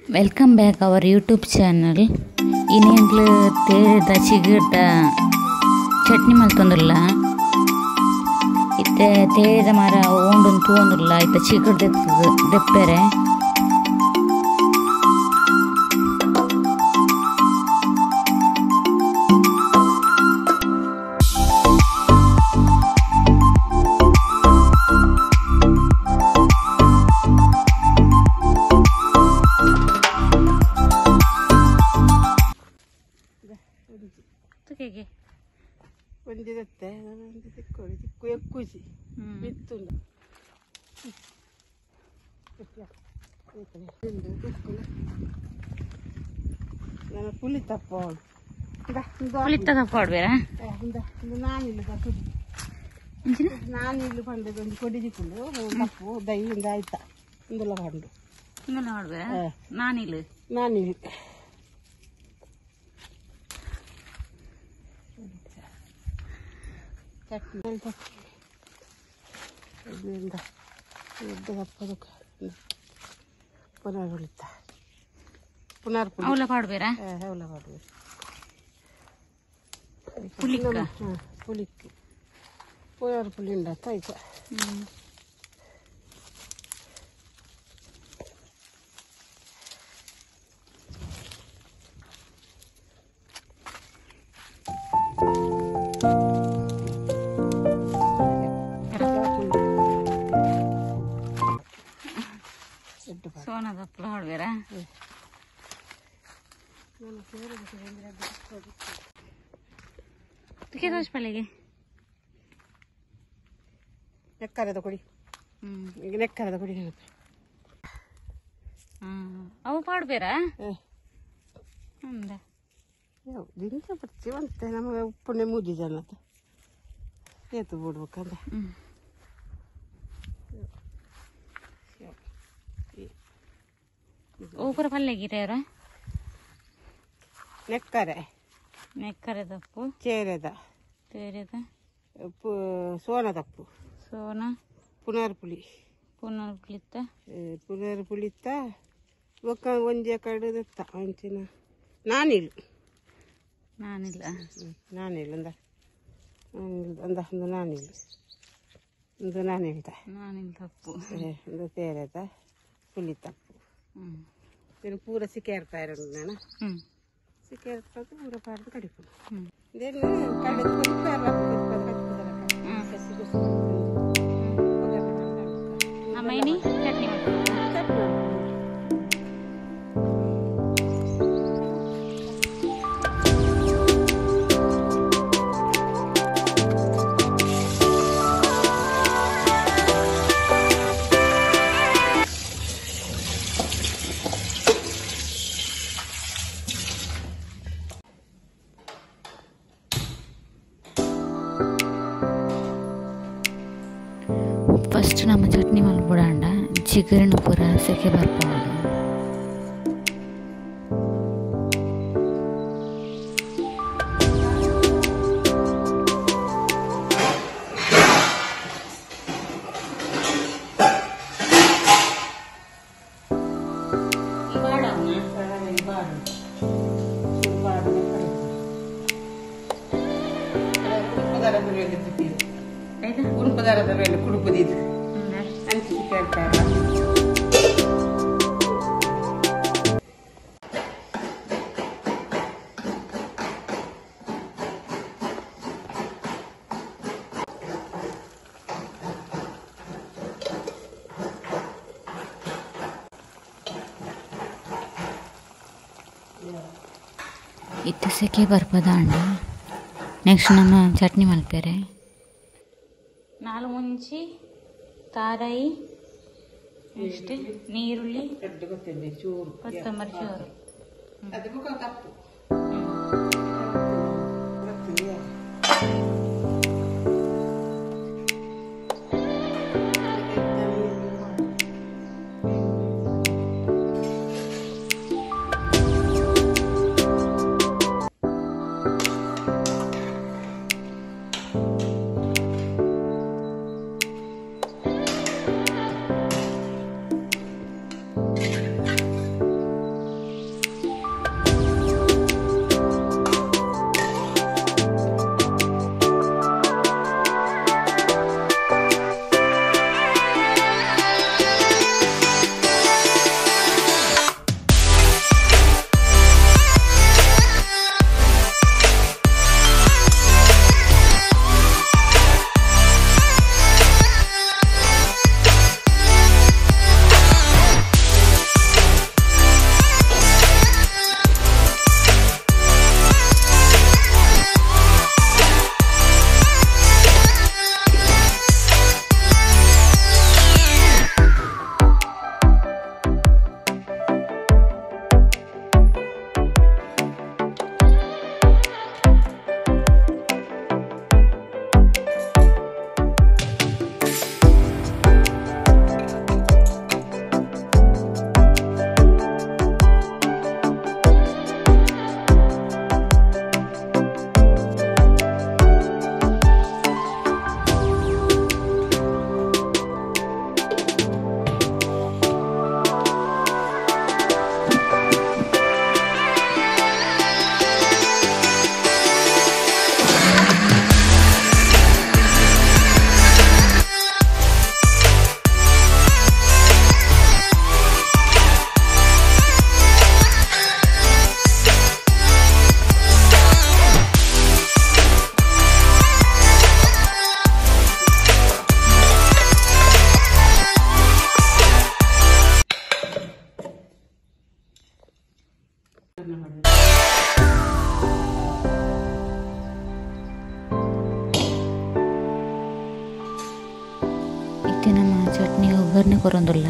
Welcome back our YouTube channel. ಇನಿ ತೇರೆದ ಚಿಗುರ್ದ ಚಟ್ನಿ ಮಲ್ತೊಂದುಲ್ಲ. ಇತ್ತೆ ತೇರೆದ ಮರ ಓಂಡುನ್ ತೂವೊಂದುಲ್ಲ. ಇತ್ತೆ ಚಿಗುರ್ ದೆಪ್ಪೆರೆ. ಒಂಜಿದತ್ತೆ ಒಂಜಿ ತಿಕ್ಕೋಡಿ ತಿಕ್ಕು ಎಕ್ಕುಜಿ ಬಿತ್ತುಂಡು ನನ್ನ ಪುಲಿ ತಪ್ಪೋಡು ಪುಲಿತ ತಪ್ಪಾಡ್ಬೇರಾ ನಾನಿಲ್ಲ ನಾನಿಲ್ಲು ಪಂಡದ ಒಂದು ಕೊಡಿ ದಿಕ್ಕೊಂಡು ತಪ್ಪು ದೈ ಇಂದ ಆಯ್ತಾ ಇಂದೆಲ್ಲ ಪಂಡು ಇಂದೆಲ್ಲ ಮಾಡ್ಬೇರಾ ನಾನಿಲ್ಲು ನಾನಿಲ್ಲು ಚಟ್ನಿ ಇದರಿಂದ ಎಡ್ಡೆ ತಪ್ಪದಕ್ಕೆ ಪುನರ್ ಹುಳಿತ ಪುನರ್ ಪುಳಿ ಅವಲ ಪಾಡ್ಬೇರಾ ಅವಲ ಪಾಡ್ಬೇರು ಪುಲಿಕ್ಕ ಹಾಂ ಪುಲಿಕ್ಕು ಪುನರ್ ಪುಳಿ ಉಂಡತ್ತ ಆಯ್ತು. ಸೋನ ತಪ್ಪಲ ಹೊಡ್ಬೇರಾ ಪಲ್ಲಿಗೆ ನೆಕ್ಕರದ ಕೊಡಿ ಈಗ ನೆಕ್ಕರದ ಕೊಡಿ ಅವು ಪಾಡ್ಬೇರಾ ದಿಂಚ ಬರ್ತಿ ಅಂತೆ ನಮಗೆ ಉಪ್ಪುನೆ ಮೂಜಿ ಜನ ಏತು ಬಿಡ್ಬೇಕಂತ. ಅವು ಪೂರ ಪಲ್ಯ ನೆಕ್ಕರೆ ನೆಕ್ಕರೆ ತಪ್ಪು ಚೇರೆದ ತೇರೆದ ಸೋನ ತಪ್ಪು ಸೋನ ಪುನರ್ ಪುಳಿ ಪುನರ್ ಪುಳಿತ್ತ ಪುನರ್ ಪುಳಿತ್ತ ಬೊಕ್ಕ ಒಂಜೆ ಕಡೆದತ್ತ ಅಂಚಿನ ನಾನಿಲ್ಲು ನಾನಿಲ್ಲ ನಾನಿಲ್ಲ ಅಂದ ಅಂದ ಒಂದು ನಾನಿಲ್ಲು ಒಂದು ನಾನಿಲ್ದ ನಾನಿಲ್ ತಪ್ಪು ಒಂದು ತೇರೆದ ಪುಳಿ ತಪ್ಪು ಇದನ್ನು ಪೂರ ಸಿಕ್ಕೇರ್ತಾ ಇರೋದು ನಾನು ಸಿಕ್ಕೇರ್ತಾ ಪೂರ ಪಾಡ್ದು ಕಡಿಪು ಇದೇನು ಕಡೆದು ಅಮ್ಮೈನಿ ಚಟ್ನಿ ಚಟ್ನಿ. ಫಸ್ಟ್ ನಮ್ಮ ಚಟ್ನಿ ಮಲ್ಪುಡಾಂಡ ಚಿಗುರಿನ ಪೂರ ಸೆಕೆ ಬರ್ಪಾಡು. ಕುಡುಪುದಿದ್ದು ಅಂಚಿ ಕೇಳ್ತಾರೆ. ಇತ್ತೆ ಸೆಕೆ ಬರ್ಪದಾಂಡ ನೆಕ್ಸ್ಟ್ ನಮ್ಮ ಚಟ್ನಿ ಮಲ್ಪೆರೆ. ನಾಲು ಮುಂಚಿ ತಾರಾಯಿ ನೆಕ್ಸ್ಟ್ ನೀರುಳ್ಳಿ ಕೊತ್ತಂಬರಿ ಚೂರು ತಪ್ಪು ಒಗ್ಗರಣೆ ಕೊರೊಂದುಲ್ಲ.